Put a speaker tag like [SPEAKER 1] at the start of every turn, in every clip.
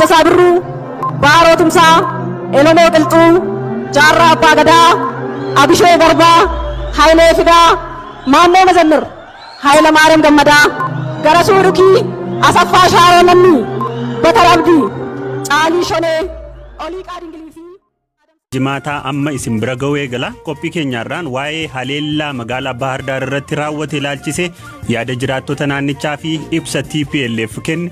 [SPEAKER 1] Taaddasaa Birruu, Baaroo Tumsaa, Elemoo Qilxuu, Jaarraa Abbaa Gadaa, Abishee Garbaa, Hayilee Fidaa, Maammoo Mazammir, Hayilamaariyaam Gammadaa, Garasuu Dhukii, Asaffaa Shaaroo Lammii, Bakar Abdii, Caalii Shonee, Oliiqaa Dingilii fi
[SPEAKER 2] Jimaataa amma isin bira ga'uu eegala. Qophii keenyaarraan waa'ee haleellaa magaalaa Bahar Daar irratti raawwate ilaalchise yaada jiraattota naannichaa fi ibsa TPLF kenne.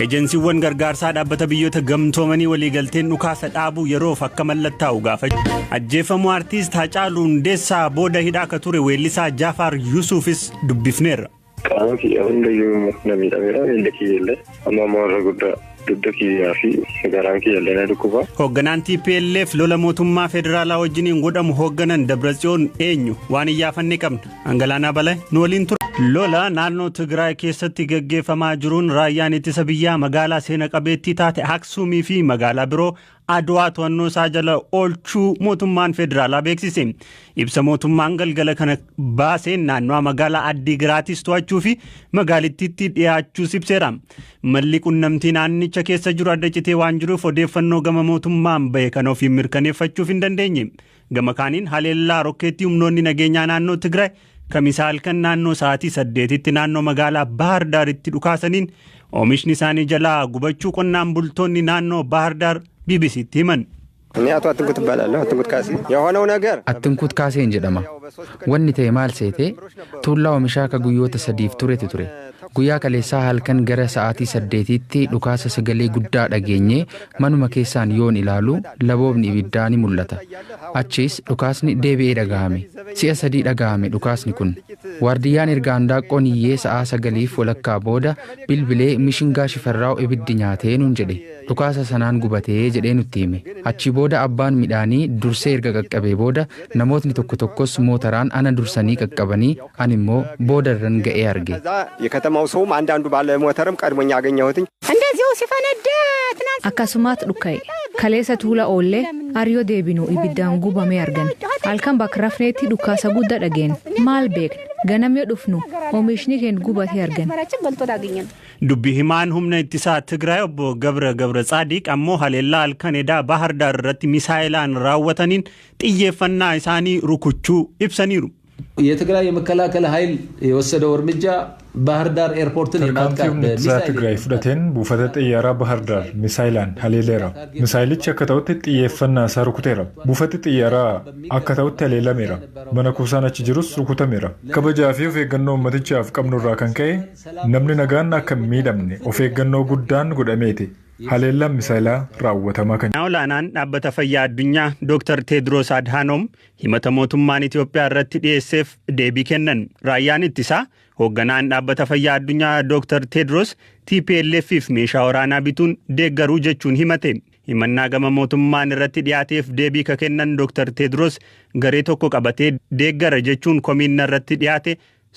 [SPEAKER 2] Ejensiiwwan gargaarsaa dhaabbata biyyoota gamtoomanii waliigalteen dhukaasa dhaabuu yeroof akka mallattaa'u gaafachuu. Ajjeefamuu artiist Hacaaluu Hundeessaa booda hidhaa akka ture weellisaa Jaafaar Yusuufis dubbifneerra.
[SPEAKER 3] Qaama kiyya hundayyuu na miidhameera, miilli kiyya illee amma ammoo irra guddaa dugda kiyyaa fi garaan kiyya illee na dhukkuba.
[SPEAKER 2] Hoogganaan TPLF lola mootummaa federaalaa wajjiniin godhamu hoogganan Dabratsiyoon eenyu waan iyyaafanne qabna. Angalaanaa Balay nu waliin ture. Lola naannoo Tigraay keessatti gaggeeffamaa jiruun raayyaan ittisa biyyaa magaalaa seena qabeettii taate Aksuumii fi magaalaa biroo Adwaa to'annoo isaa jala oolchuu mootummaan federaalaa beeksise. Ibsa mootummaan galgala kana baaseen naannoo magaalaa Addigiraatis to'achuu fi magaalittiitti dhiyaachuus ibseera. Malli qunnamtii naannicha keessa jiru adda citee waan jiruuf odeeffannoo gama mootummaan bahe kana ofiin mirkaneeffachuuf hin dandeenye. Gama kaaniin haleellaa rokkeettii humnoonni nageenyaa naannoo Tigraay Kamisaa halkan naannoo sa'aatii 8tti naannoo magaalaa Bahar Daaritti dhukaasaniin oomishni isaanii jalaa gubachuu qonnaan bultoonni naannoo Bahar Daar BBCtti himan.
[SPEAKER 4] እኔ አቶ አትንኩት እባላለሁ። አትንኩት ካሴ። የሆነው ነገር
[SPEAKER 5] Attinkuut Kaaseen jedhama. Wanni ta'e maal seete, tuullaa oomishaa ka guyyoota 3f turetu ture. Guyyaa kaleessaa halkan gara sa'aatii 8tti dhukaasa sagalee guddaa dhageenye. Manuma keessaan yoon ilaalu laboobni ibiddaa ni mul'ata. Achiis dhukaasni deebi'ee dhagahame. Si'a sadii dhagahame dhukaasni kun. Waardiyyaan erga handaaqqoon iyyee sa'aa 9:30 booda bilbilee mishingaa Shifarraaw ibiddi nyaatee nuun jedhe. Dhukaasa sanaan gubatee jedhee nutti hime. Achi booda abbaan midhaanii dursee erga qaqqabee booda namootni tokko tokkos mootaraan ana dursanii qaqqabanii ani immoo boodarran ga'ee arge.
[SPEAKER 4] ከዛ የከተማው ሰውም አንዳንዱ ባለ ሞተርም ቀድሞኝ ያገኘሁትኝ
[SPEAKER 6] እንደዚሁ ሲፈነዳ ትናንት
[SPEAKER 7] Akkasumaat dhukka'e. Kaleessa tuula oollee ariyoo deebinu ibiddaan gubamee argan. Halkan bakka rafneetti dhukaasa guddaa dhageen. Maal beekna? Ganam yoo dhufnu oomishni keenya gubatee argan.
[SPEAKER 6] መራችን በልቶ አገኘን።
[SPEAKER 2] Dubbi himaan humna ittisaa Tigraay obbo Gabra Gabra Tsaadiq ammoo haleellaa halkan edaa Bahar Daar irratti misaayilaan raawwataniin xiyyeeffannaa isaanii rukuchuu ibsaniiru.
[SPEAKER 8] የትግራይ የመከላከል ኃይል የወሰደው እርምጃ ባህር ዳር ኤርፖርትን
[SPEAKER 9] Tarkaanfii
[SPEAKER 8] የማጥቃት
[SPEAKER 9] humni ittisaa
[SPEAKER 8] በሚሳይል
[SPEAKER 9] Tigraay fudhateen buufata xiyyaaraa Bahar Daar misaayilaan haleeleera. Misaayilichi akka ta'utti xiyyeeffannaa isaa rukuteera. Buufati xiyyaaraa akka ta'utti haleelameera. Mana kuusaan achi jirus rukutameera. Kabajaa fi of eeggannoo uummatichaaf qabnu irraa kan ka'e namni nagaan akka hin miidhamne of eeggannoo guddaan godhameeti. Haleellaan misaayilaa raawwatamaa kan
[SPEAKER 2] Olaanaan dhaabbata fayyaa addunyaa Dr. Teedros Adhanom himata mootummaan Itoophiyaa irratti dhiyeesseef deebii kennan. Raayyaan ittisaa hoogganaan dhaabbata fayyaa addunyaa Dr. Teedros TPLFif meeshaa waraanaa bituun deeggaruu jechuun himate. Himannaa gama mootummaan irratti dhiyaateef deebii ka kennan Dr. Teedros garee tokko qabatee deeggara jechuun komiinna irratti dhiyaate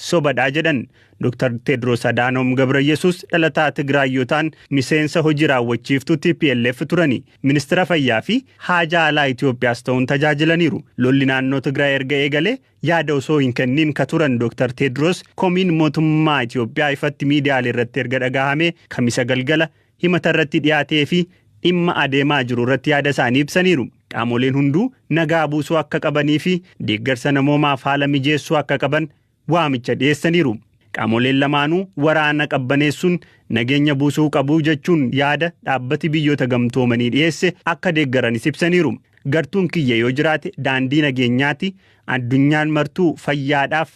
[SPEAKER 2] sobadhaa jedhan. Dr. Teedros Adhanom Gabrayyesuus dhalataa Tigraay yoo ta'an miseensa hojii raawwachiiftuu TPLF turani. Ministeera fayyaa fi haajaa alaa Itoophiyaas ta'uun tajaajilaniiru. Lolli naannoo Tigraay erga eegalee yaada osoo hin kennin ka turan Dr. Teedros komiin mootummaa Itoophiyaa ifatti miidiyaalee irratti erga dhagahame Kamisa galgala himata irratti dhiyaatee fi dhimma adeemaa jiru irratti yaada isaanii ibsaniiru. Qaamoleen hunduu nagaa buusuu akka qabanii fi deeggarsa namoomaaf haala mijeessuu akka qaban waamicha dhiyeessaniiru. Qaamoleen lamaanuu waraana qabbaneessuun nageenya buusuu qabu jechuun yaada dhaabbati biyyoota gamtoomanii dhiyeesse akka deeggaranis ibsaniiru. Gartuun kiyya yoo jiraate daandii nageenyaati. Addunyaan martuu fayyaadhaaf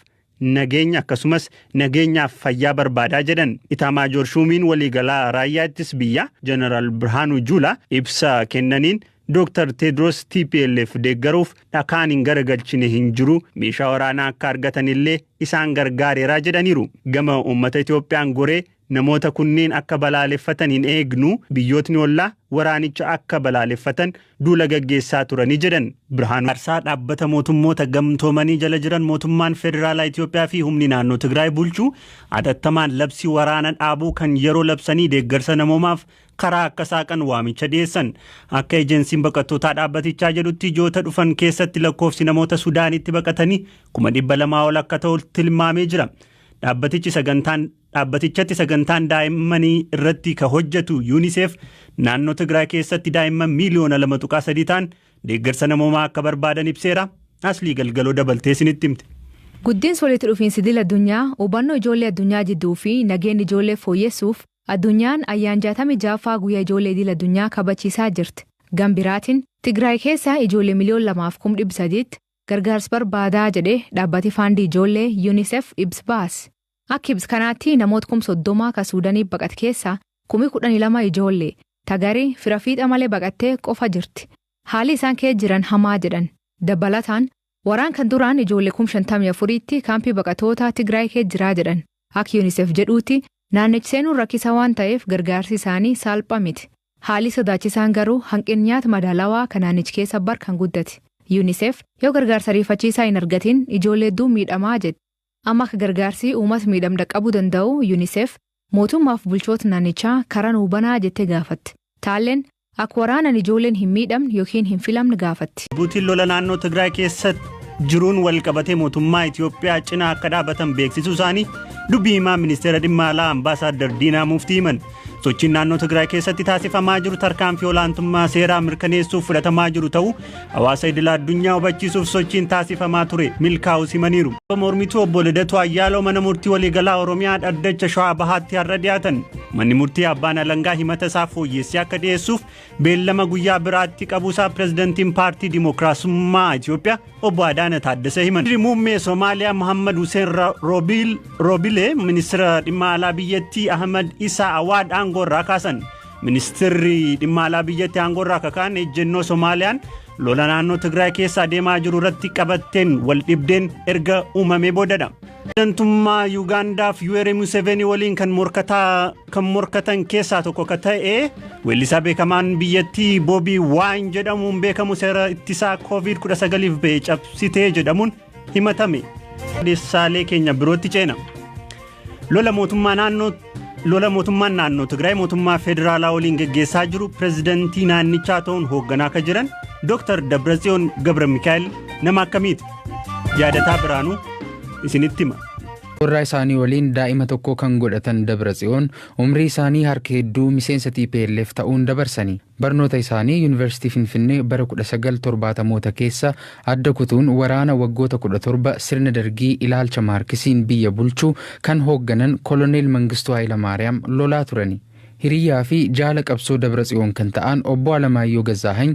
[SPEAKER 2] nageenya akkasumas nageenyaaf fayyaa barbaadaa jedhan. Itaamaajoor Shuumiin waliigalaa raayyaa ittisa biyyaa Jeneraal Birhaanuu Juulaa ibsa kennaniin Dr. Teedros TPLF deeggaruuf dhakaan hin garagalchine hin jiru, meeshaa waraanaa akka argatanillee isaan gargaareeraa jedhaniiru. Gama uummata Itoophiyaan goree namoota kunneen akka balaaleffatan hin eegnu, biyyootni ollaa waraanicha akka balaaleffatan duula gaggeessaa turanii jedhan. Birhaanuu Arsaa dhaabbata mootummoota gamtoomanii jala jiran mootummaan federaalaa Itoophiyaa fi humni naannoo Tigraay bulchuu atattamaan labsii waraana dhaabuu kan yeroo labsanii deeggarsa namoomaaf karaa akka saaqan waamicha dhiyeessan. Akka ejensiin baqattootaa dhaabbatichaa jedhutti ji'oota dhufan keessatti lakkoofsi namoota Sudaanitti baqatanii 200,000 ol akka ta'u tilmaamee jira. Dhaabbatichi sagantaan Dhaabbatichatti sagantaan daa'immanii irratti ka hojjetu UNICEF naannoo Tigraay keessatti daa'imman miiliyoona 2.3 ta'an deeggarsa namoomaa akka barbaadan ibseera. Aslii Galgaloo dabaltee isinitti himte.
[SPEAKER 7] Guddinsi walitti dhufiinsi idil addunyaa hubannoo ijoollee addunyaa jidduu fi nageenya ijoollee fooyyessuuf addunyaan ayyaan 66ffaa guyyaa ijoollee idil addunyaa kabachiisaa jirti. Gambiraatiin Tigraay keessa ijoollee miliyoona 2.300tti gargaarsa barbaadaa jedhee dhaabbati faandii ijoollee UNICEF ibsa baase. Akka ibsa kanaatti namoota 30,000 ka Suudaanii baqate keessaa 12,000 ijoollee tagarii fira fiixa malee baqattee qofa jirti. Haalli isaan keessa jiran hamaa jedhan. Dabalataan waraan kan duraan ijoollee 54,000tti kaampii baqatoota Tigraay keessa jiraa jedhan. Akka UNICEF jedhuutti naannichi seenuun rakkisa waan ta'eef gargaarsi isaanii salphaa miti. Haalli sodaachisaan garuu hanqinni nyaata madaalawaa kan naannichi keessa bar kan guddate. UNICEF yoo gargaarsa ariifachiisaa hin argatin ijoollee hedduu miidhamaa jedhe. Amma akka gargaarsi uummata miidhamda qabuu danda'u UNICEF mootummaaf bulchoota naannichaa karaa nuu banaa jettee gaafatte. Taalleen akka waraanan ijoolleen hin miidhamne yookiin hin filamne gaafatti.
[SPEAKER 2] Buutiin lola naannoo Tigraay keessa jiruun wal qabatee mootummaa Itoophiyaa cinaa akka dhaabatan beeksisuu isaanii dubbii himaa ministeera dhimma alaa Ambaasaaddar Diinaa Muftii himan. Sochiin naannoo Tigraay keessatti taasifamaa jiru tarkaanfii olaantummaa seeraa mirkaneessuuf fudhatamaa jiru ta'uu hawaasa idil addunyaa hubachiisuuf sochiin taasifamaa ture milkaa'uu himaniiru. Mormituu obbo Lidatu Ayyaaloo mana murtii waliigalaa Oromiyaa dhaddacha Shawaa Bahaatti har'a dhiyaatan. Manni murtii abbaan alangaa himata isaa fooyyessee akka dhiyeessuuf beellama guyyaa biraatti qabuusaa pirezidantiin paartii Dimookiraasummaa Itoophiyaa obbo Adaana Taaddasee himan. Muummee Somaaliyaa Muhammad Hussein Roobilee ministeera dhimma alaa biyyattii Ahmad Isaa Awaad aangoo irraa kaasan. Ministeerri dhimma alaa biyyattii aangoo irraa kakaan ejjennoo Somaaliyaan lola naannoo Tigraay keessa adeemaa jiru irratti qabatteen wal dhibdeen erga uumamee boodadha. Pirezidantummaa Yuugaandaaf Yuweeri Museveni waliin kan morkatan keessaa tokko akka ta'e weellisaa beekamaan biyyattii Boobii Waayin jedhamuun beekamu seera ittisaa COVID-19f ba'e cabsitee jedhamuun himatame. Odeessaalee keenya birootti ceena. Lola mootummaan naannoo Tigraay mootummaa federaalaa waliin geggeessaa jiru pirezidantii naannichaa ta'uun hoogganaa akka jiran Dr. Dabratsiyoon Gabra Mikaa'el nama akkamiiti? Yaadataa Biraanuu isinitti hima.
[SPEAKER 5] Warraa isaanii waliin daa'ima tokko kan godhatan Dabratsiyoon umrii isaanii harka hedduu miseensa TPLF ta'uun dabarsani. Barnoota isaanii Yuunivarsiitii Finfinnee bara 1970moota keessa adda kutuun waraana waggoota 17 sirna dargii ilaalcha maarkisiin biyya bulchuu kan hoogganan Koloneel Mangistuu Hayilamaariyaam lolaa turani. Hiriyyaa fi jaala qabsoo Dabratsiyoon kan ta'an obbo Alamaayyoo Gazzaahany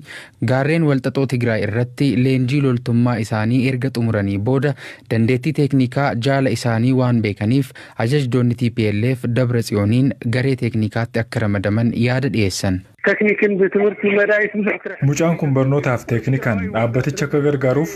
[SPEAKER 5] gaarreen walxaxoo Tigraay irratti leenjii loltummaa isaanii erga xumuranii booda dandeettii teeknikaa jaala isaanii waan beekaniif ajajdoonni TPLF Dabratsiyooniin garee teeknikaatti akka ramadaman yaada dhiyeessan.
[SPEAKER 9] Mucaan kun barnootaaf teeknikaan dhaabbaticha akka gargaaruuf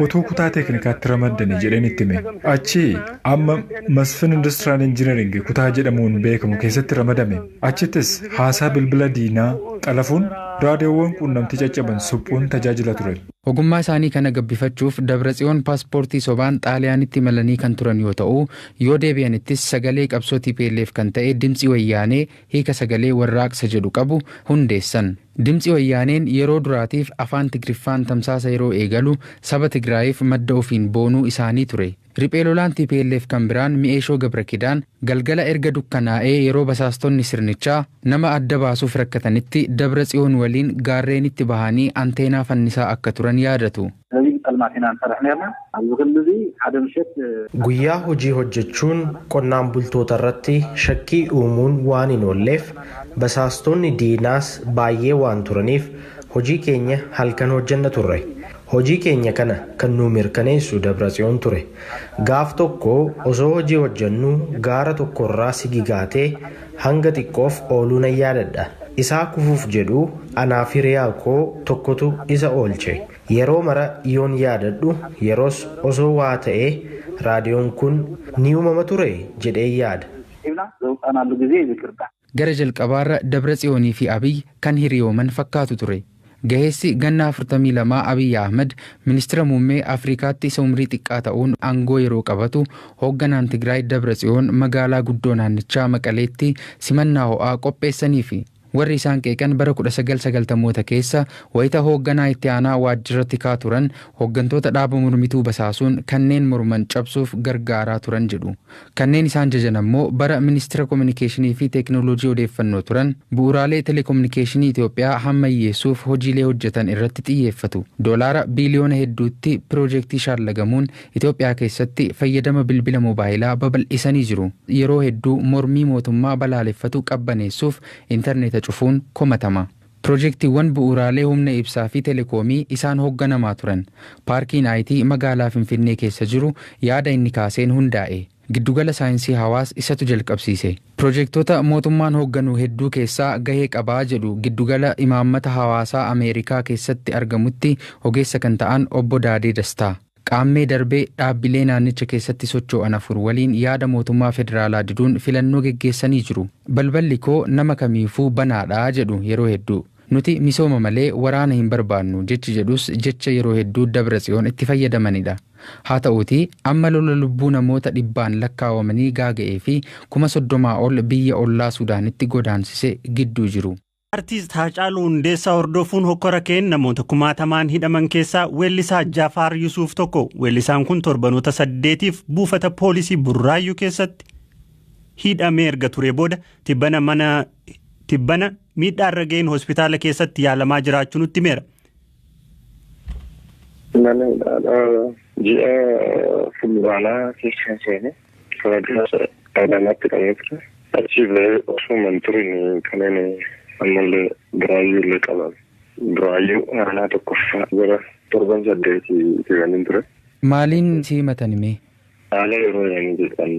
[SPEAKER 9] utuu kutaa teeknikaatti ramaddanii jedheen itti hime. Achi amma Masfin Industrial Engineering kutaa jedhamuun beekamu keessatti ramadame. Achittis haasaa bilbila diinaa xalafuun raadiyoowwan quunnamtii caccaban suphuun tajaajila ture.
[SPEAKER 5] Ogummaa isaanii kana gabbifachuuf Dabratsiyoon paaspoortii sobaan Xaaliyaanitti imalanii kan turan yoo ta'u, yoo deebi'anittis sagalee qabsoo TPLF kan ta'e Dimtsi Wayyaanee hiika sagalee warraaqsa jedhu qabu hundeessan. Dimtsi Wayyaaneen yeroo duraatiif afaan Tigriffaan tamsaasa yeroo eegalu saba Tigraayiif madda ofiin boonuu isaanii ture. Riphee lolaan TPLF kan biraan Mi'eeshoo Gabrakidaan galgala erga dukkanaa'ee yeroo basaastonni sirnichaa nama adda baasuuf rakkatanitti Dabratsiyoon waliin gaarreenitti bahanii anteenaa fannisaa akka turan yaadatu.
[SPEAKER 10] Guyyaa hojii hojjechuun qonnaan bultoota irratti shakkii uumuun waan hin oolleef basaastonni diinaas baay'ee waan turaniif hojii keenya halkan hojjenna turre. Hojii keenya kana kan nu mirkaneessu Dabratsiyoon ture. Gaaf tokko osoo hojii hojjennu gaara tokkorraa sigigaatee hanga xiqqoof ooluu nan yaadadha. Isaa kufuuf jedhu anaaf hiriyaa koo tokkotu isa oolche. Yeroo mara yoon yaadadhu yeroos osoo waa ta'ee raadiyoon kun ni uumama ture jedhee yaada.
[SPEAKER 5] Gara jalqabaarra Dabratsiyoonii fi Abiy kan hiriyooman fakkaatu ture. Gaheessi ganna 42 Abiy Ahmed ministeera muummee Afrikaatti isa umrii xiqqaa ta'uun aangoo yeroo qabatu hoogganaan Tigraay Dabratsiyoon magaalaa guddoo naannichaa Maqaleetti simannaa ho'aa qopheessaniifi. Warri isaan qeeqan bara 1990moota keessa wayita hoogganaa itti aanaa waajjira tikaa turan hooggantoota dhaaba mormituu basaasuun kanneen morman cabsuuf gargaaraa turan jedhu. Kanneen isaan jajan ammoo bara ministeera kominikeeshinii fi teekinooloojii odeeffannoo turan bu'uuraalee telekominikeeshinii Itoophiyaa hammayyeessuuf hojiilee hojjetan irratti xiyyeeffatu. Doolaara biiliyoona hedduutti piroojeektii shaallagamuun Itoophiyaa keessatti fayyadama bilbila moobaayilaa babal'isanii jiru. Yeroo hedduu mormii mootummaa balaaleffatu qabbaneessuuf intarneeta cufuun komatama. Piroojeektiiwwan bu'uuraalee humna ibsaa fi telekoomii isaan hoogganamaa turan. Paarkiin IT magaalaa Finfinnee keessa jiru yaada inni kaaseen hundaa'e. Giddugala saayinsii hawaas isatu jalqabsiise. Piroojeektota mootummaan hoogganu hedduu keessaa gahee qabaa jedhu giddugala imaammata hawaasaa Ameerikaa keessatti argamutti ogeessa kan ta'an obbo Daadee Dastaa. Qaammee darbee dhaabbilee naannicha keessatti socho'an 4 waliin yaada mootummaa federaalaa diduun filannoo geggeessanii jiru. Balballi koo nama kamiifuu banaadhaa jedhu yeroo hedduu. Nuti misooma malee waraana hin barbaannu jechi jedhus jecha yeroo hedduu Dabra Tsiyoon itti fayyadamanidha. Haa ta'uutii amma lola lubbuu namoota dhibbaan lakkaawamanii gaaga'ee fi 30,000 ol biyya ollaa Suudaanitti godaansise gidduu jiru.
[SPEAKER 2] Artiist Haacaaluu Hundeessaa hordofuun hokkora ka'een namoota kumaatamaan hidhaman keessaa weellisaa Jafaar Yusuuf tokko. Weellisaan kun torbanoota 8f buufata poolisii Burraayyuu keessatti hidhamee erga ture booda tibbana mana tibbana miidhaa irra ga'een hospitaala keessatti yaalamaa jiraachuu nutti himeera.
[SPEAKER 3] Mana hidhaadhaa ji'a fulbaanaa keessa seene sababii Adaamaatti qabee ture. Achi bahee osoo man turin kanneen ammallee Buraayyuu illee qabame. Buraayyuu aanaa tokkoffaa gara torban 8 kan ture.
[SPEAKER 5] Maaliin si himatan mee?
[SPEAKER 3] Haala yeroo jedhanii kan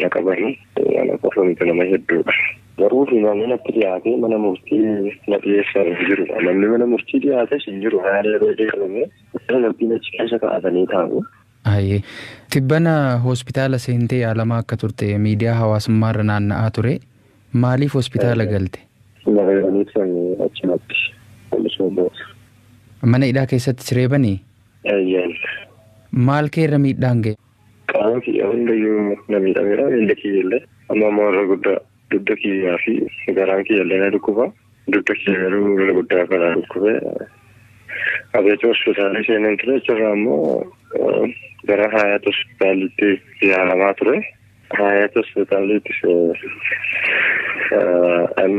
[SPEAKER 3] na qabanii ana qofa miti nama hedduudha. Garuu himamni natti dhiyaatee mana murtii na dhiyeessan hin jiru. Namni mana murtii dhiyaates hin jiru. Haala yeroo qabamee mana murtiin achi keessa kaa'atanii taa'u.
[SPEAKER 5] Ayyee. Tibbana hospitaala seentee yaalamaa akka turte miidiyaa hawaasummaarra naanna'aa ture. Maaliif hospitaala galte?
[SPEAKER 3] Na reebanii turan achumatti.
[SPEAKER 5] Mana hidhaa keessatti si reebanii?
[SPEAKER 3] Eeyyeen.
[SPEAKER 5] Maal kee irra miidhaan ga'e?
[SPEAKER 3] Qaama kiyya hundayyuu na miidhameera. Miilli kiyya illee amma ammoo irra guddaa dugda kiyyaa fi garaan kiyya illee na dhukkuba. Dugda kiyya garuu irra guddaa kana dhukkube. Abeet hospitaalii seeneen ture achirraa immoo gara Haayat hospitaalitti yaalamaa ture. Haayat hospitaalitti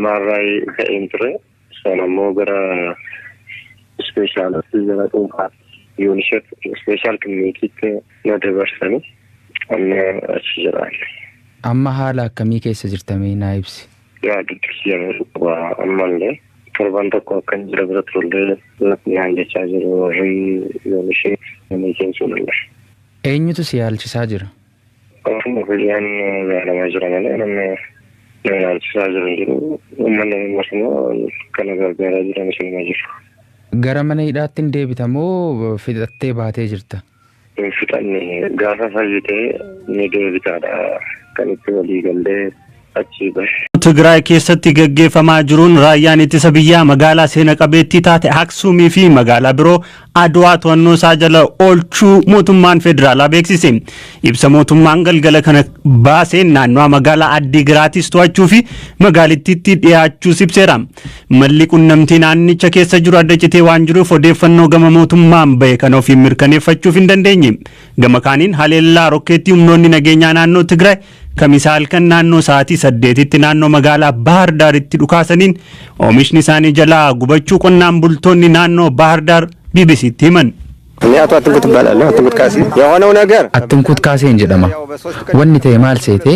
[SPEAKER 3] MRI ka'een ture. Sana immoo gara ispeeshaalistii gara dhuunfaatti UNICEF ispeeshaal kilinikiitti na dabarsanii amma achi jiraan.
[SPEAKER 5] Amma haala akkamii keessa jirtamee naa ibsi?
[SPEAKER 3] Yaa dugda kiyya na dhukkuba ammallee torban tokko akkan jira bira turullee naan jechaa jiru warri UNICEF klinikiin sunillee.
[SPEAKER 5] Eenyutu si yaalchisaa jira?
[SPEAKER 3] Ofuma kiyyaan yaalamaa jira malee namni na yaalchisaa jiru hin jiru. Uummanni ammas immoo kana gargaaraa jiran isinuma jiru.
[SPEAKER 5] Gara mana hidhaatti hin deebita moo fixattee baatee jirta?
[SPEAKER 3] Hin fixanne, gaafa fayyitee ni deebitaadha kan itti walii gallee achii bahe.
[SPEAKER 2] Tigraay keessatti gaggeeffamaa jiruun raayyaan ittisa biyyaa magaalaa seena qabeettii taate Aksuumii fi magaalaa biroo Adwaa to'annoo isaa jala oolchuu mootummaan federaalaa beeksise. Ibsa mootummaan galgala kana baaseen naannoo magaalaa Addigraatis to'achuu fi magaalittiitti dhiyaachuus ibseera. Malli qunnamtii naannicha keessa jiru adda citee waan jiruuf odeeffannoo gama mootummaan bahe kana ofiin mirkaneeffachuuf hin dandeenye. Gama kaaniin haleellaa rokkeettii humnoonni nageenyaa naannoo Tigraay Kamisa halkan naannoo sa'aatii 8tti naannoo magaalaa Baahar Daaritti dhukaasaniin oomishni isaanii jalaa gubachuu qonnaan bultoonni naannoo Baahar Daar BBCtti himan.
[SPEAKER 4] እኔ አቶ አትንኩት እባላለሁ። አትንኩት ካሴ። የሆነው ነገር
[SPEAKER 5] Attinkuut Kaaseen jedhama. Wanni ta'e maal seete?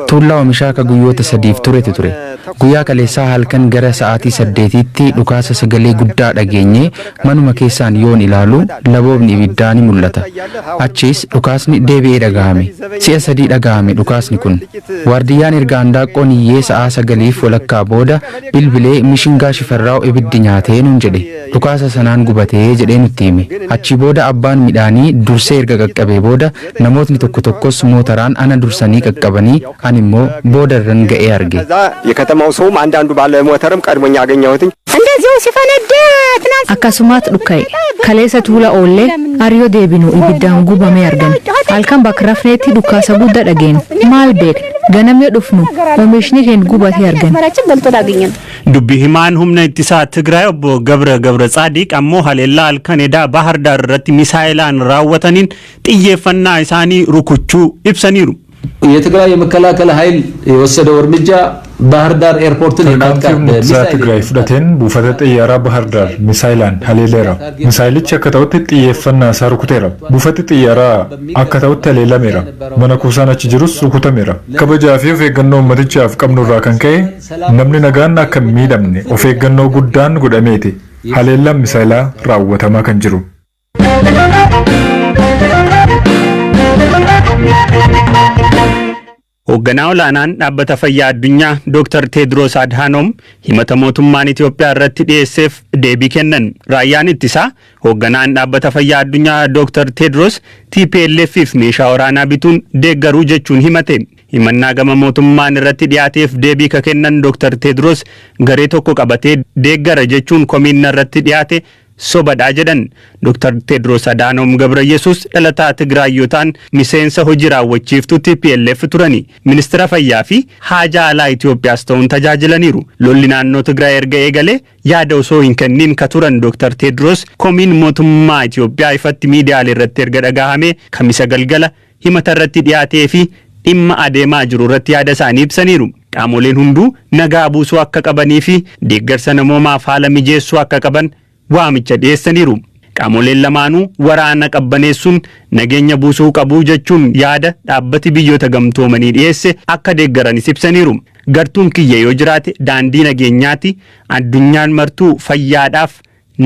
[SPEAKER 5] Tuullaa oomishaa ka guyyoota sadiif turetu ture. Guyyaa kaleessaa halkan gara sa'aatii 8tti dhukaasa sagalee guddaa dhageenyee manuma keessaan yoon ilaalu laboobni ibiddaa ni mul'ata. Achiis dhukaasni deebi'ee dhagahame. Si'a sadii dhagahame dhukaasni kun. Waardiyyaan erga handaaqqoon iyyee sa'aa 9:30 booda bilbilee Mishingaa Shifarraaw ibiddi nyaatee nuun jedhe. Dhukaasa sanaan gubatee jedhee nutti hime. Achii booda abbaan midhaanii dursee erga qaqqabee booda namootni tokko tokkos mootaraan ana dursanii qaqqabanii ani immoo boodarran ga'ee arge.
[SPEAKER 4] ከዛ የከተማው ሰውም አንዳንዱ ባለ ሞተርም ቀድሞኝ አገኘሁትኝ።
[SPEAKER 6] እንደዚሁ ሲፈነዳ ትናንት
[SPEAKER 7] Akkasumaat dhukka'e. Kaleessa tuula oollee ariyoo deebinu ibiddaan gubamee argan. Halkan bakka rafneetti dhukaasa guddaa dhageenne. Maal beekna? Ganam yoo dhufnu oomishni keenya gubatee argan.
[SPEAKER 6] አዝመራችን በልቶን አገኘን።
[SPEAKER 2] Dubbi himaan humna ittisaa Tigraay obbo Gabra Gabra Tsaadiq ammoo haleellaa halkan edaa Bahar Daar irratti misaayilaan raawwataniin xiyyeeffannaa isaanii rukuchuu ibsaniiru.
[SPEAKER 8] የትግራይ የመከላከል ኃይል የወሰደው እርምጃ ባህር ዳር ኤርፖርትን
[SPEAKER 9] Tarkaanfii
[SPEAKER 8] የማጥቃት
[SPEAKER 9] humni ittisaa
[SPEAKER 8] በሚሳይል
[SPEAKER 9] Tigraay fudhateen buufata xiyyaaraa Bahar Daar misaayilaan haleeleera. Misaayilichi akka ta'utti xiyyeeffannaa isaa rukuteera. Buufati xiyyaaraa akka ta'utti haleelameera. Mana kuusaan achi jirus rukutameera. Kabajaa fi of eeggannoo uummatichaaf qabnu irraa kan ka'e namni nagaan akka hin miidhamne of eeggannoo guddaan godhameeti. Haleellaan misaayilaa raawwatamaa kan jiru.
[SPEAKER 2] Hoogganaa olaanaan dhaabbata fayyaa addunyaa Dr. Teedros Adhanom himata mootummaan Itoophiyaa irratti dhiyeesseef deebii kennan. Raayyaan ittisaa hoogganaan dhaabbata fayyaa addunyaa Dr. Teedros TPLFif meeshaa waraanaa bituun deeggaruu jechuun himate. Himannaa gama mootummaan irratti dhiyaateef deebii ka kennan Dr. Teedros garee tokko qabatee deeggara jechuun komiin irratti dhiyaate sobadhaa jedhan. Dr. Teedros Adhanom Gabrayyesuus dhalataa Tigraay yoo ta'an miseensa hojii raawwachiiftuu TPLF turani. Ministeera fayyaa fi haajaa alaa Itoophiyaas ta'uun tajaajilaniiru. Lolli naannoo Tigraay erga eegalee yaada osoo hin kennin ka turan Dr. Teedros komiin mootummaa Itoophiyaa ifatti miidiyaalee irratti erga dhagahame Kamisa galgala himata irratti dhiyaatee fi dhimma adeemaa jiru irratti yaada isaanii ibsaniiru. Qaamoleen hunduu nagaa buusuu akka qabanii fi deeggarsa namoomaaf haala mijeessuu akka qaban waamicha dhiyeessaniiru. Qaamoleen lamaanuu waraana qabbaneessuun nageenya buusuu qabu jechuun yaada dhaabbati biyyoota gamtoomanii dhiyeesse akka deeggaranis ibsaniiru. Gartuun kiyya yoo jiraate daandii nageenyaati, addunyaan martuu fayyaadhaaf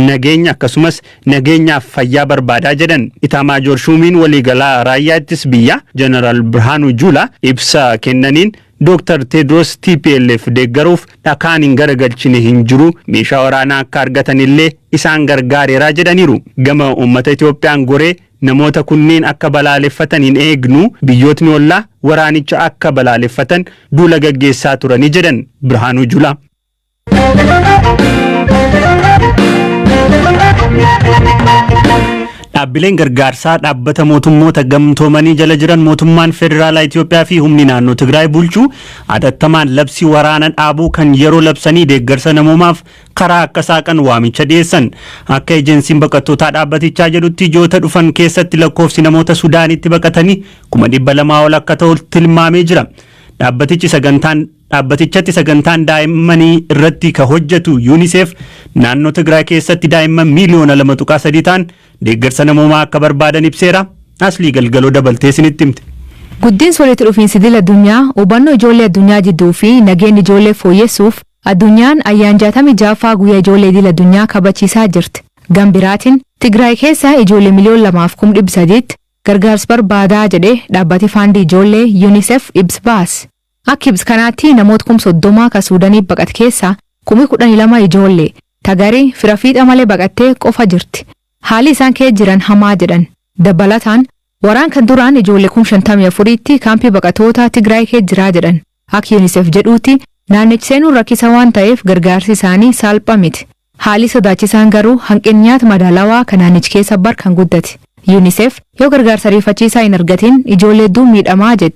[SPEAKER 2] nageenya akkasumas nageenyaaf fayyaa barbaadaa jedhan. Itaamaajoor Shuumiin waliigalaa raayyaa ittis biyyaa Jeneraal Birhaanuu Juulaa ibsa kennaniin Dr. Teedros TPLF deeggaruuf dhakaan hin garagalchine hin jiru, meeshaa waraanaa akka argatanillee isaan gargaareeraa jedhaniiru. Gama uummata Itoophiyaan goree namoota kunneen akka balaaleffatan hin eegnu, biyyootni ollaa waraanicha akka balaaleffatan duula gaggeessaa turanii jedhan Birhaanuu Juulaa. Dhaabbileen gargaarsaa dhaabbata mootummoota gamtoomanii jala jiran mootummaan federaalaa Itoophiyaa fi humni naannoo Tigraay bulchuu hatattamaan labsii waraana dhaabuu kan yeroo labsanii deeggarsa namoomaaf karaa akka saaqan waamicha dhiyeessan. Akka ejensiin baqattootaa dhaabbatichaa jedhutti ji'oota dhufan keessatti lakkoofsi namoota Sudaanitti baqatanii 200,000 ol akka ta'u tilmaamee jira. Dhaabbatichi sagantaan dhaabbatichatti sagantaan daa'immanii irratti ka hojjetu UNICEF naannoo Tigraay keessatti daa'imman miiliyoona 2.3 ta'an deeggarsa namoomaa akka barbaadan ibseera. Aslii Galgaloo dabaltee isinitti himte.
[SPEAKER 7] Guddinsi walitti dhufiinsi idil addunyaa hubannoo ijoollee addunyaa jidduu fi nageenya ijoollee fooyyessuuf addunyaan ayyaan 66ffaa guyyaa ijoollee idil addunyaa kabachiisaa jirti. Gam biraatiin Tigraay keessa ijoollee 2,300,000tti gargaarsa barbaadaa jedhee dhaabbati faandii ijoollee UNICEF ibsa baase. Akka ibsa kanaatti namoota 30,000 ka Suudaanii baqate keessaa 12,000 ijoollee tagarii fira fiixa malee baqattee qofa jirti. Haalli isaan keessa jiran hamaa jedhan. Dabalataan waraan kan duraan ijoollee 54,000tti kaampii baqatoota Tigraay keessa jiraa jedhan. Akka UNICEF jedhuutti naannichi seenuun rakkisa waan ta'eef gargaarsi isaanii salphaa miti. Haalli sodaachisaan garuu hanqinni nyaata madaalawaa kan naannichi keessa bar kan guddate. UNICEF yoo gargaarsa ariifachiisaa hin argatin ijoollee hedduu miidhamaa jedhe.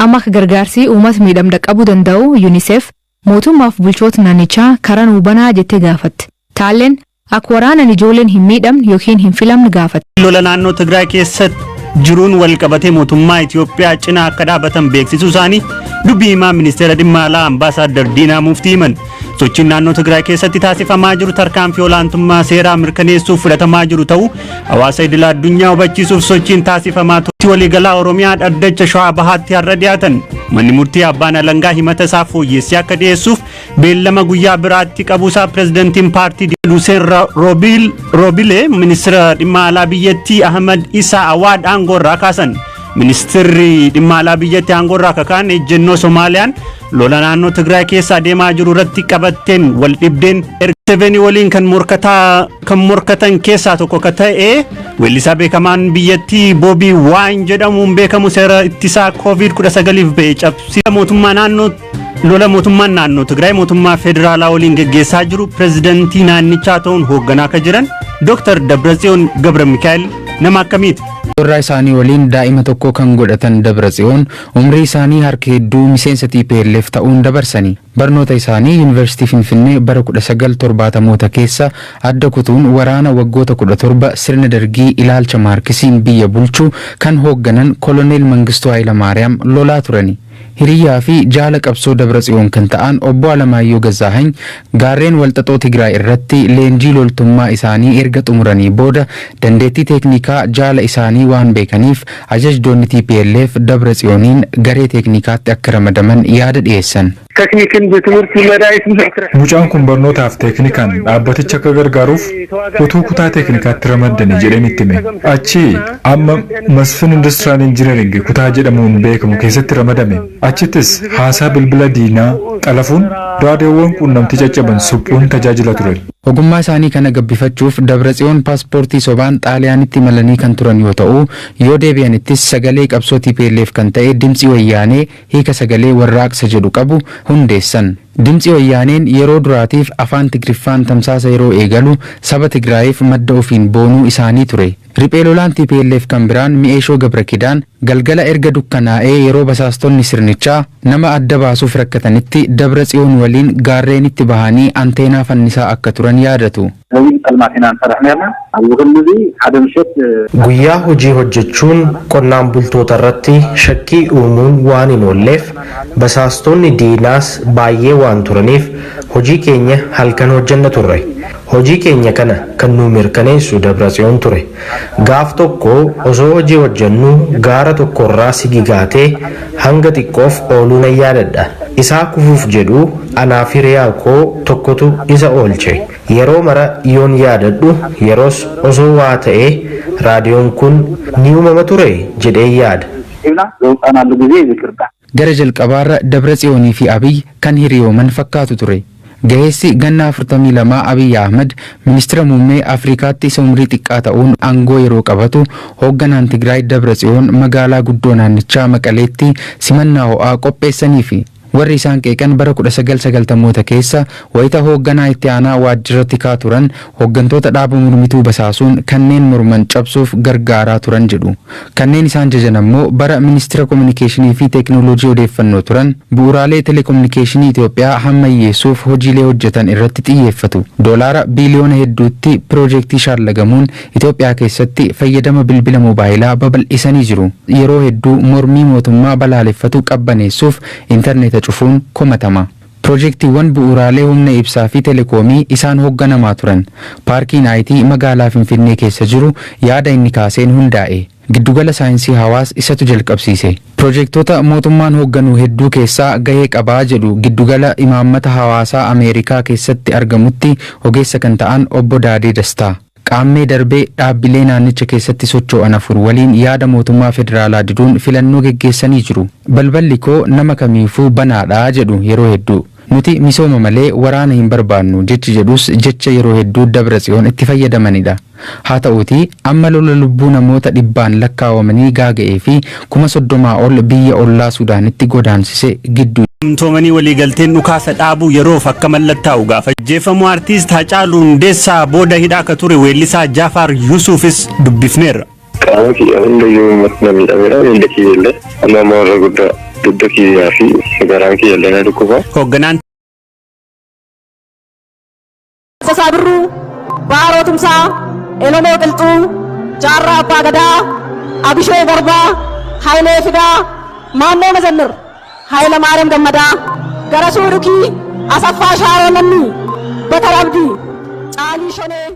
[SPEAKER 7] Amma akka gargaarsi uummata miidhamda qabuu danda'u UNICEF mootummaaf bulchoota naannichaa karaa nuu banaa jettee gaafatte. Taalleen akka waraanan ijoolleen hin miidhamne yookiin hin filamne gaafatte.
[SPEAKER 2] Lola naannoo Tigraay keessatti jiruun wal qabatee mootummaa Itoophiyaa cinaa akka dhaabatan beeksisuu isaanii dubbii himaa ministeera dhimma alaa Ambaasaadder Diinaa Muftii himan. Sochiin naannoo Tigraay keessatti taasifamaa jiru tarkaanfii olaantummaa seeraa mirkaneessuuf fudhatamaa jiru ta'uu hawaasa idil addunyaa hubachiisuuf sochiin taasifamaa ture. Waliigalaa Oromiyaa dhaddacha Shawaa Bahaatti har'a dhiyaatan. Manni murtii abbaan alangaa himata isaa fooyyessee akka dhiyeessuuf beellama guyyaa biraatti qabuusaa pirezidantiin paartii Luseen Roobilee ministeera dhimma alaa biyyattii Ahmad Isaa Awaad aangoo irraa kaasan. Ministeerri dhimma alaa biyyattii aangoo irraa kakaan ejjennoo Somaaliyaan lola naannoo Tigraay keessa adeemaa jiru irratti qabatteen wal dhibdeen erga Museveni waliin kan morkataa kan morkatan keessaa tokko ka ta'e weellisaa beekamaan biyyattii Boobii Waayin jedhamuun beekamu seera ittisaa COVID-19f ba'e cabsisa mootummaa naannoo lola mootummaan naannoo Tigraay mootummaa federaalaa waliin geggeessaa jiru pirezidantii naannichaa ta'uun hoogganaa akka jiran Dr. Dabratsiyoon Gabra Mikaa'el nama akkamiiti?
[SPEAKER 5] Warraa isaanii waliin daa'ima tokko kan godhatan Dabratsiyoon umrii isaanii harka hedduu miseensa TPLF ta'uun dabarsani. Barnoota isaanii Yuunivarsiitii Finfinnee bara 1970moota keessa adda kutuun waraana waggoota 17 sirna Dargii ilaalcha Maarkisiin biyya bulchu kan hoogganan Koloneel Mangistuu Hayilamaariyaam lolaa turani. Hiriyyaa fi jaala qabsoo Dabratsiyoon kan ta'an Obbo Alamaayyoo Gazzaahany gaarreen walxaxoo Tigraay irratti leenjii loltummaa isaanii erga xumuranii booda dandeettii teeknikaa jaala isaanii waan beekaniif ajajdoonni tplf Dabratsiyooniin garee teeknikaatti akka ramadaman yaada dhiyeessan.
[SPEAKER 9] Mucaan kun barnootaaf teeknikaan dhaabbaticha akka gargaaruuf utuu kutaa teeknikaatti ramaddanii jedheen itti hime. Achii amma Masfin Industrial Engineering kutaa jedhamuun beekamu keessatti ramadame. Achittis haasaa bilbila diinaa xalafuun raadiyoowwan quunnamtii caccaban suphuun tajaajila ture.
[SPEAKER 5] Ogummaa isaanii kana gabbifachuuf Dabratsiyoon paaspoortii sobaan Xaaliyaanitti imalanii kan turan yoo ta'u, yoo deebi'anittis sagalee qabsoo tplf kan ta'e Dimtsi Wayyaanee hiika sagalee warraaqsa jedhu qabu hundeessan. Dimtsi Wayyaaneen yeroo duraatiif afaan Tigriffaan tamsaasa yeroo eegalu saba Tigraayiif madda ofiin boonuu isaanii ture. Riphee lolaan tplf kan biraan Mi'eeshoo Gabrakidaan galgala erga dukkanaa'ee yeroo basaastonni sirnichaa nama adda baasuuf rakkatanitti Dabratsiyoon waliin gaarreenitti bahanii anteenaa fannisaa akka turan yaadatu.
[SPEAKER 10] Guyyaa hojii hojjechuun qonnaan bultootarratti shakkii uumuun waan hin oolleef basaastonni diinaas baay'ee waan turaniif hojii keenya halkan hojjenna turre. Hojii keenya kana kan nuu mirkaneessu Dabratsiyoon ture. Gaaf tokko osoo hojii hojjennuu gaara tokkorraa sigigaatee hanga xiqqoof ooluu nan yaadadha. Isaa kufuuf jedhu anaaf hiriyaa koo tokkotu isa oolche. Yeroo mara yoon yaadadhu yeroos osoo waa ta'ee raadiyoon kun ni uumama turee jedheen yaada.
[SPEAKER 5] Gara jalqabaarra Dabratsiyoonii fi Abiy kan hiriyooman fakkaatu ture. Gaheessi ganna 42 Abiy Ahmad ministira muummee Afrikaatti isa umrii xiqqaa ta'uun aangoo yeroo qabatu hoogganaan Tigraay Dabratsiyoon magaalaa guddoo naannichaa Maqaleetti simannaa ho'aa qopheessaniifi. Warri isaan qeeqan bara 1990moota keessa wayita hoogganaa itti aanaa waajjira tikaa turan hooggantoota dhaaba mormituu basaasuun kanneen morman cabsuuf gargaaraa turan jedhu. Kanneen isaan jajan ammoo bara ministira kominikeeshinii fi teeknooloojii odeeffannoo turan bu'uuraalee telekominikeeshinii Itoophiyaa hammayyeessuuf hojiilee hojjetan irratti xiyyeeffatu. Doolaara biiliyoona hedduutti piroojeektii shaallagamuun Itoophiyaa keessatti fayyadama bilbila moobaayilaa babal'isanii jiru. Yeroo hedduu mormii mootummaa balaaleffatu qabbaneessuuf intarneeta cufuun komatama. Piroojeektiiwwan bu'uuraalee humna ibsaa fi telekoomii isaan hoogganamaa turan. Paarkiin IT magaalaa Finfinnee keessa jiru yaada inni kaaseen hundaa'e. Giddugala saayinsii hawaas isatu jalqabsiise. Piroojeektoota mootummaan hoogganuu hedduu keessaa gahee qabaa jedhu giddugala imaammata hawaasaa Ameerikaa keessatti argamutti ogeessa kan ta'an Obbo Daadee Dastaa. Qaammee darbee dhaabbilee naannicha keessatti socho'an afur waliin yaada mootummaa federaalaa diduun filannoo geggeessanii jiru. Balballi koo nama kamiifuu banaadha jedhu yeroo hedduu. Nuti misooma malee waraana hin barbaannu jechi jedhus jecha yeroo hedduu Dabratsiyoon itti fayyadamanidha. Haa ta'uutii amma lola lubbuu namoota dhibbaan lakkaawamanii gaaga'ee fi 30,000 ol biyya ollaa Sudaanitti godaansise gidduu.
[SPEAKER 2] Gamtoomanii waliigalteen dhukaasa dhaabuu yeroof akka mallattaa'u gaafa. Ajjeefamuu Artiist Hacaaluu Hundeessaa booda hidhaa akka ture weellisaa Jaafaar Yusuufis dubbifneerra.
[SPEAKER 3] Qaama kiyya hundayyuu na miidhameera miilli kiyya illee amma ammoo irra guddaa dugda kiyyaa fi garaan kiyya illee na dhukkuba.
[SPEAKER 2] Hoogganaan.
[SPEAKER 1] Taaddasaa Birruu, Baaroo Tumsaa, Elemoo Qilxuu, Jaarraa Abbaa Gadaa, Abishee Garbaa, Hayilee Fidaa, Maammoo Mazammir, Hayilamaariyaam Gammadaa, Garasuu Dhukii, Asaffaa Shaaroo Lammii, Batar Abdii, Caalii Shonee.